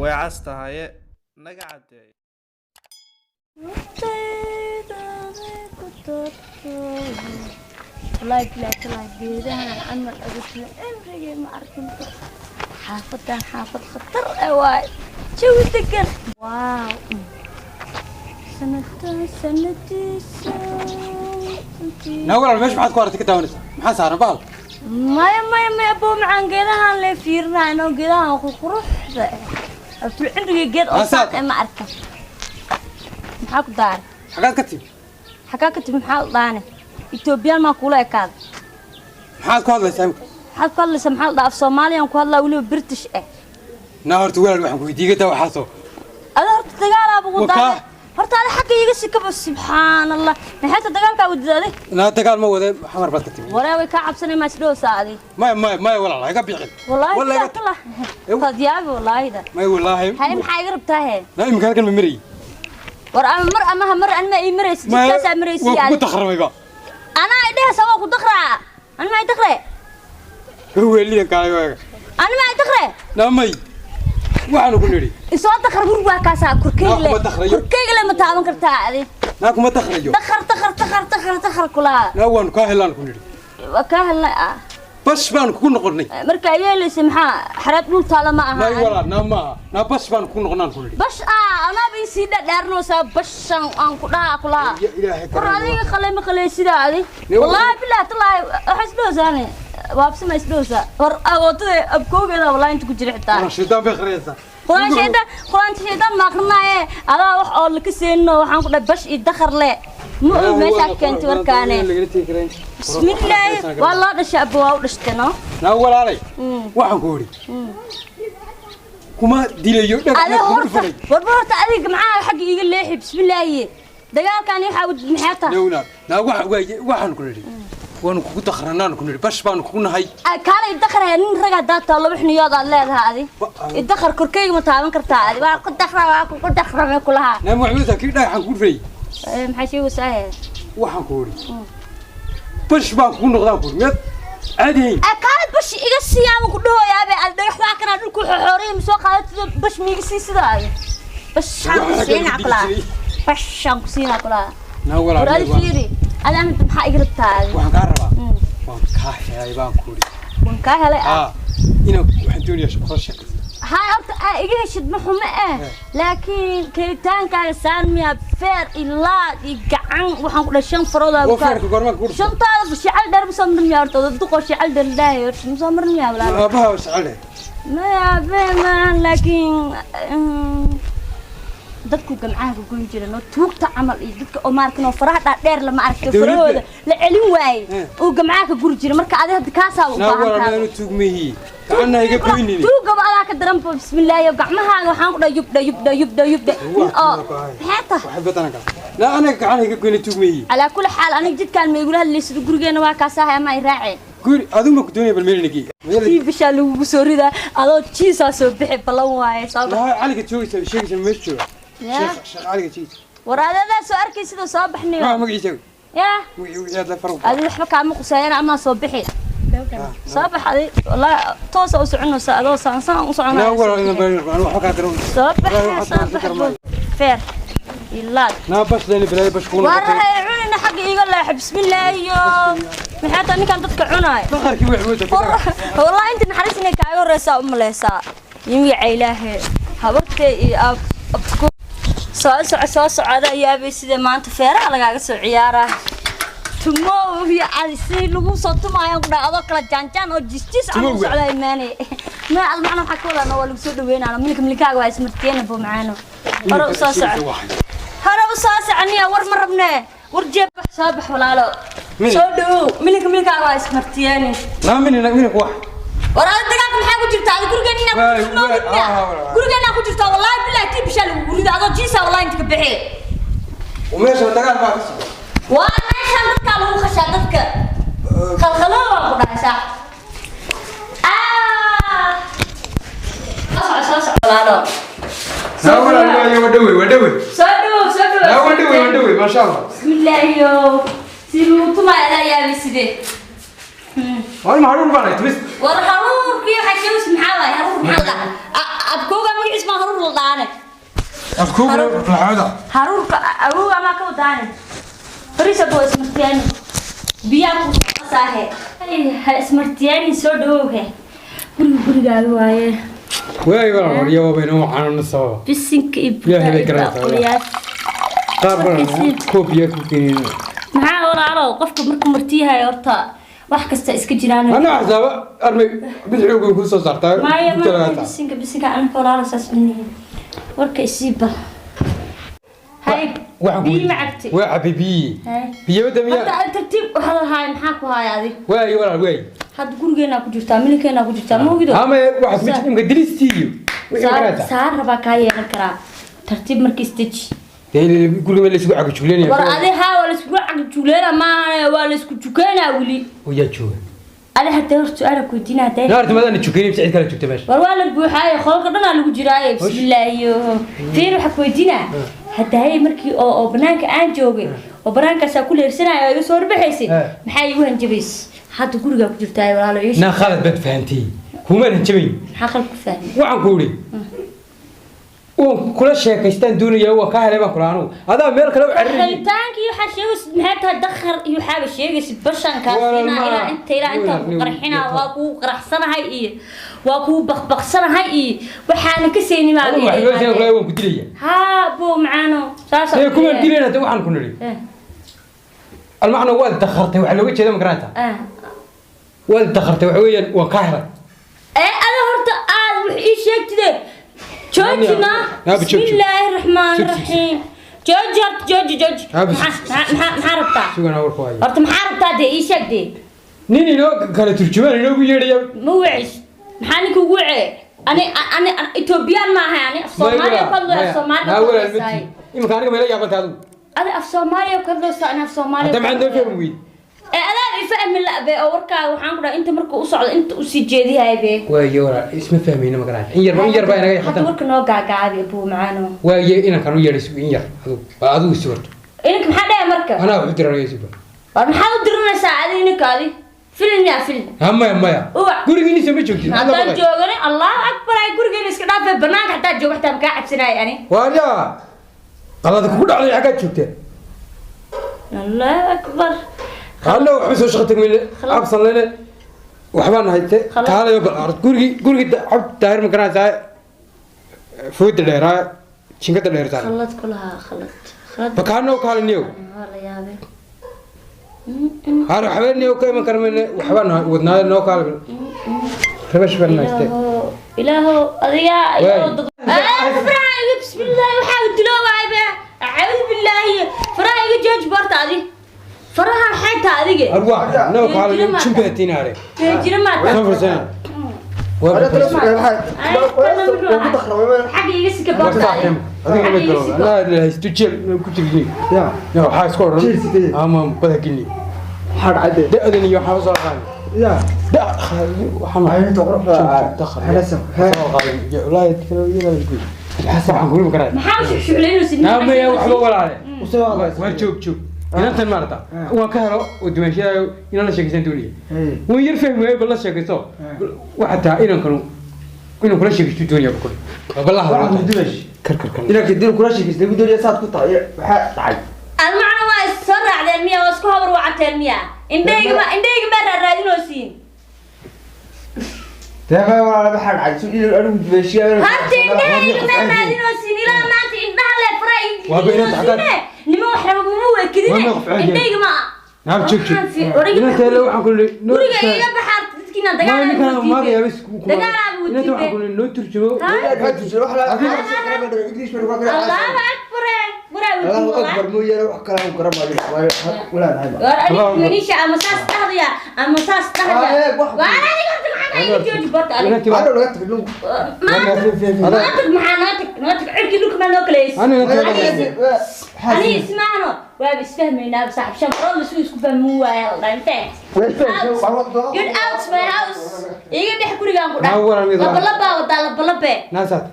Way cas tahaye, naga caddeeya. Naftayda ku darto. Wallaahi bilaahi talaahi, geedahan camal adigna cimrigay ma arkin. Xaafadan xaafad khatar ah waay, jawi degan. Wow, sanadan sanadiisa. Naa walaal, meesha maxaad ku aragtay ka daawanaysaa? Maxaa saaran bahal? Maya, maya, maya, aboo macaan, geedahan lee fiirinayno, geedahan quruxda ah. Abtul cimrigay geed oo saan eh ma arkin. Maxaa ku daaray? Xagaad ka timi? Xagaa ka timi maxaa la dhaane? Etoobiyaan maa kuula ekaada? Maxaad ku hadlaysaa imika? Maxaad ku hadlaysaa maxaa la dhaha? Af Soomaaliyaan ku hadlaa, weliba British ah. Naa horta walaal, waxaan ku weydiiyey taa waxaasoo Ada horta dagaalaaba ugu Wakaa. daare. Horta ada xagga iiga sikaba. Subxaan Allah, maxay ta dagaalkaa wadida adig? Naa dagaal ma wade, Xamar baad ka timi. Waree, way kaa cabsanay, maa isdhowsaa adig? Maya, maya, maya, walaal, iga biqin. Wallaahi. Wallahi. Bilaa talah, waad yaabi wallaahida. Maya, wallaahi. Haye, maxaa iga rabtaa hee? Naa imika halkan ma marayay? War ama mar ama ha mar, anma ii maraysa. Maya. Jidkaasaa maraysi. Waa kugu Adig takharmayba. Anaa idhehaysa waa ku daqraa? Anma i daqre? Weelidan kaalay waaga. Anma i daqre? Naa may, waxaanu ku nidhi Isoo daqar, hur waa kaasaa korkeyga Naa le. kuma daqrayo. Korkeyga le ma taaban kartaa adi? Naa kuma takhrayo. Daqar, daqar, daqar, daqar, daqar kulaa. Naa waanu kaa helaan ku nidhi. Waa kaa helnay ah. Bas baanu kugu noqonnay. Markaa yeelaysa maxaa xareed dhul taala ma aha? May walaal, naa maaha, naa bas baanu kugu noqonnaan ku nidhi. Bash ah, anaaba isii dhadheernoosaa, bashan aan ku dhaha kulaha. Ya Ilaahay. War adiga qalay ma qalay sidaa adi? Ne Wallaahi bilaah talaahi, waxaa isdhowsaane waabsama isdhowsaa. War wadada abkoogeeda wallaahi inta ku jira xitaa. Quraan shaydaan bay akhriyaysaa. Quraan shaydaan, quraan shaydaan ma akrinaaye. Adaa wax oo laka seenino, waxaan ku dhahay bash iyo dakhar le ma og meeshaa ka keentay warkaane. Bismillaahi, waa loo dhashay abba, waa u dhashtay no. Naa walaalay, waxaan ku idhi kuma dilayo. Adi Dhagax kuma horta dhufanay. Warba horta adiga maxaa xagga iiga leexi? Bismillaahi, dagaalkan waxaa maxaa tahay? Nowna naa waxa waaye, waxaan ku nidhi waanu kugu dakranaan ku nidhi, bash baanu kugu nahay. Kaalay idakharaya, nin rag haddaa taa laba xiniyood aad leedahay adi. Idakhar, korkeyga ma taaban kartaa adi? Waa ku dakhra, waa ku dakhrame kulahaa. Naa maxamed, kii dhagaxaan kugu dhufanayay. Maxaa sheegaysaa he? Waxaan ku idhi bash baan kugu noqdaan ku idhi, miyaad caadi hayn? Kaalay bash iga siiyaaban ku dhahooyaabe. Adi dhagax waa kanaa dhulku xoxooraya ma soo qaadatido? Bash miiga sii sida adi? Bashaan ku siinaa kulahaa, bashaan ku siinaa kulahaa. Naa War walaal, adi fiiri, adi Ahmed, maxaa iga rabtaa adi? Waxaan kaa rabaa, waan kaa helay baan ku idhi. Waan kaa helay ah. Aa inaan waxaan doonayaa shaqo sheekaysto. Haay, horta aa iga heshid ma xumo eh, laakiin kelitaankaaga saan miyaa? Feer ilaa iyo gacan waxaan ku dhahay shan faroodaa. Oo feerka goormaan kugu dhufay? Shantaada shical dheer ma soo marin miyaa? Horta duqoo shical dheer dhaahay horta ma soo marin miyaa, walaal? Aabaha jecel. Maya, abe maahan, laakiin dadku gamcaha ka goyn jireen oo tuugta camal iyo dadka oo maarkan oo faraha dhaadheer lama aragtay. Dawladda. Farahooda la celin waaye oo gamcaha ka guri jira. Marka adi hadda kaasaa u Naa baahan walaal, tahay. maanu tuugmihi, gacanna iga goynini. Tuugaba adaa ka daranba. Bismillaahi, gacmahaaga waxaan ku dhahay yubdha, yubdha, yubdha, yubdha nin oo maxay tahay? Waxay badanaa kala naa anaga gacan iga goyni, tuugmihi. Calaa kulli xaal, aniga jidkaan ma igula hadlaysid? Gurigeena waa kaasahay ama ay raaceen? Guri adigu ma ku doonaya, bal meel nagi. Tii bishaa lagugu soo ridaa, adoo jiisaa soo bixi, ballan waaye, soo bax. Naa caliga joogaysa sheegaysa meesha jooga. Ya. Sheekh caliga joogaysa. War adadaa soo arkay sida soo baxnayo. Maxaa magaciisa? Yaa. Magaciisa la faruq. Adi waxba kaama quseeyana, amaa soo bixi, soo bax adi. Wallaahi toosa u soconaysa, adoo saansaan u Naa soconaya. walaal, ina bal waxba kaa garan. Soo bax. Wallaahi Soo waxaad bax garan. Feer ilaad. Naa bash leeni bilaa bash kugu War noqotay. waxay cunina xagga iiga leexa. Bismillaahi, iyo maxay tahay ninkan dadka cunaaya? Dakharkii wax moodaa. Wallahi inta naxariis inay kaaga horeysaa u maleysaa. Yimiga Ilaahay, habartay iyo ab abku soo soco, soo socda yaabay sida maanta feeraha lagaaga soo ciyaaraa. Tumow iyo cali si lagu soo tumaayo ku dhahay, adoo kala jaanjaan oo jisjis camal u Tumowga. socdaa imaanay. Ma ad macna waxaa ka wadaa waa lagu soo dhaweynaa, milka milkaaga waa ismartiyeena bo macaano. Hore u soo soco, hore u soo soconiya. War ma rabnee, war jeeb bax, soo bax walaalo. Milig. Soo dhawow, milka milkaaga waa ismartiyeeni. Naa mini mini wax. War adiga dagaalka maxaa ku jirta? Adiga gurigeena inaa ku Waay, jirto waay, miya? ah, waay. Gurigeena ku jirta, wallaahi billahi, tii bishaa lagu rida adoo jiisa, wallaahi inta ka bixi. Meesha dagaal baa ka socda. Waa meeshaan dadkaa lagu khashaa, dadka khalkhaloo baan ku dhahay saax. Ah! Soo soco, soo soco walaalo. Naa walaal, waa dhawe, waa dhawe. Soo dhawow, soo dhawow. Naa waa dhawe, waa dhawe, maasha Allah. Bismillaahiyo si lagu tumaayo adaa yaabay sidee. Waa ma haruur baan tumis. War haruurkii waxaa sheegaysa maxaa waaye? Haruur maxaa la dhahaa? Abkooga magaciisa. Bariis ma haruur la dhaane. Afkuugu laxooda. Haruurka awowga maa ka wadaane. Bariis abo ismartiyaani. Biyaa ku saahe. Ha ismartiyaani, soo dhawowhe. Guriga gurigaaga waaye. Waay walaal, warya waaba inoo waxaanuna sababa. Bisinka iyo Ilaahay bay garanaysaa, baaquliyaal. Qaar baan koob biyo ku keenin. Maxaa walaalo, qofka markuu martiyahay horta wax kasta iska jiraan. Ana xisaaba armay mid xoog ku soo saartaa. Maya maya, bisinka bisinka, anaka walaalo saas manihin. Warka isii bal. Hay, biyo ma cabti? Waa cabay biyi. Hay. Biyo wada miya? Hadda tartiib u hadal haay, maxaa ku haya adig? Waay walaal, waay. Hadda gurigeenaa ku jirtaa, milinkeenaa ku jirtaa, ma ogido? Ama waxaad mid imka dilistiiyo wixii garanaysaa. Saar rabaa kaa yeelan karaa. Tartiib marka isteji. Dee guriga meel laysugu cagajugleynaya. War adi haa, waa layskugu cagjuleena maaha, waa laysku jukeynaa weli. Oo yaa jooga? Adi haddee horta su-aala ku weydiinaa dee. Naarta madana jukeynay mise cid kale joogta meesha? War waa la buuxaaye, qolka dhanaa lagu jiraaye. Bismillaahiyo, fiir, waxaa ku weydiinaa hadaaye markii oo banaanka aan joogay oo banaankaasaa ku leersanaya oo iga soo horbaxaysay, maxaa iigu hanjabays? Hadda gurigaa ku jirtaaye walaalo, ii sheeg. Naa khalad baad fahantay, kumaan hanjabayn. Maxaa qalad ku fahmay? Waxaan ku idhi waan kula sheekaystaan doonayaa, waan kaa helay baan kula anugu, adaa meel kale u cararayay. Helitaankii waxaa sheegaysid maxay tahay? Dakhar iyo waxaaba sheegaysid bashankaas. Walaal inaa ilaa inta ilaa intaan ku qarxinaa, waa kugu qaraxsanahay iyo waa kugu baqbaqsanahay iyo waxaana ka seyni maa. Adigu waxay loo kula waan ku dilaya. Haa buu macaano saas. Ee kumaan dilayna hadda, waxaan ku nidhi almacna waad dakhartay, waxaa looga jeeda ma garanaysaa? Waad dakhartay waxa weeyaan waan kaa helay. Ee ada horta aad wax ii sheegtide, joojina. Naaba, joog, joog. Bismillaahi raxmaani Joog, joog. raxiim. Jooji horta, jooji jooji. Naaba, maxaa rabtaa? Sugan warku hayo. Horta maxaa rabtaa dee, ii sheeg dee. Nin inoo kala turjumaan inoogu yeedhaya. Ma wacis? Maxaa ninka ugu wacee? Ani ani Etoobiyaan ma ahay, ani af Soomaaliya ku hadlo, af Soomaaliya ku hadlaysaay. Imika aniga mayla yaabantay adigu? Adi af Soomaaliya ku hadlaysaa, ani af Soomaaliya. Hadda maxaad noo fahmi weyd? Ee adaa i fahmi la-be oo warkaaga waxaan ku dhahay inta marka u socdo inta usii jeedihay be. Waayo walaal, isma fahmayno ma garanaysa, in yar in yar baa inaga Hadda xatan. warka noo gaagaabi abuu macaano. Waayo inankan u yeedhay, sugu in yar adigu, bal adigu isi warto. Inanka maxaa dhaya marka? Anaa wax u diranaya, sugu. War maxaad u diranaysaa adi inanka? Adi filin yaa filin? Ha maya maya. Uwac. Gurigiinisa ma joogtid, maxaad la Haddaan baqay? joogani Allahu akbar, ay gurigeena iska dhaafay, banaanka hataa joogo xataa makaa cabsanaayo ani. Waaryaa qalad kugu dhacday, xaggaad joogteen? Allahu akbar. Alla waxba soo shaqo tagmayne, cabsan lene waxbaan hayte. Khalad. Kaalayo bal arag gurigii, gurigii Cabdi Daahir ma garanaysaa? Fooda dheeraa, jinkada dheertaan. Khalad ku lahaa, khalad khalad. Bakaanoo kaaliniyow. Waa la yaabay. Haar waxba niyow ka iman karmayne, waxbaan wadnaa, noo kaal, rabash baan hayste. Ilaahow ilaahow adigaa. Waay. Ilaahow faraha iga, bismillaahi, waxaa dilo waay be, acuudu billaahi, faraha iga jooji barta adi, faraha maxay tahay adige? Arwaax noo kaaliniyow, jimbaatiinaare. Jira maata. Soo farsana waa. Xagga iga sika barta adi. Adiga ma galo, la haysto jeel ku jirni ya, waxaa isku odhan ama bada gini da-dan iyo waxaa soo qaaday da waxaan Maxaa u shushublaynaysid? Maya waxba walaale, waar joog joog, inantan maarata waan ka helo oo dumaanshadaayo inaan la sheekaysan doonaya, waan yar fahmi waayo, bal la sheekayso. Waxaa taa inankanu inuu kula sheekaysto doonaya, bukul bal la hadlo karkarkan. Almacna waa is soo raacdeen miya? Waa isku habar wacateen miya? Indhayga ma indhayga baa raaraadinoosiin? Horta indhahayga maa raadinoosiin? Ilaa maanta indhaha lee faraha. Waaba inaad xaggaad- Nima wax raba uma weekidine. Waa maqaf caadi. Indhayga ma Naam, joog joog. Waxaan Inanta waxaan ku nidhi guriga iga baxaa dadkiina. Ma ninkan maada Dagaal yaabis ku dagaal inanta waxaan ku nidhi noo turjumo. Allahu akbar, waraa wadiin walaa. War adiga wiilisha ama saas dhahdaya ama saas dhahdaya. War adiga horta maxaa iga jooji barta adiga? Inantii waa Maanta maanta maxaa noo tag noo tag, cirkii dhulka maa noo kaleys. Ani inantii waa Ani ismaano waaba isfahmaynaa saaxib, shan farood la isku fahmi waaya la dhahay intee. Get out my house, iga dhex gurigaan ku Naa waran dhah. mid waa. Labalabaa wadaa labalabe. Naasaad.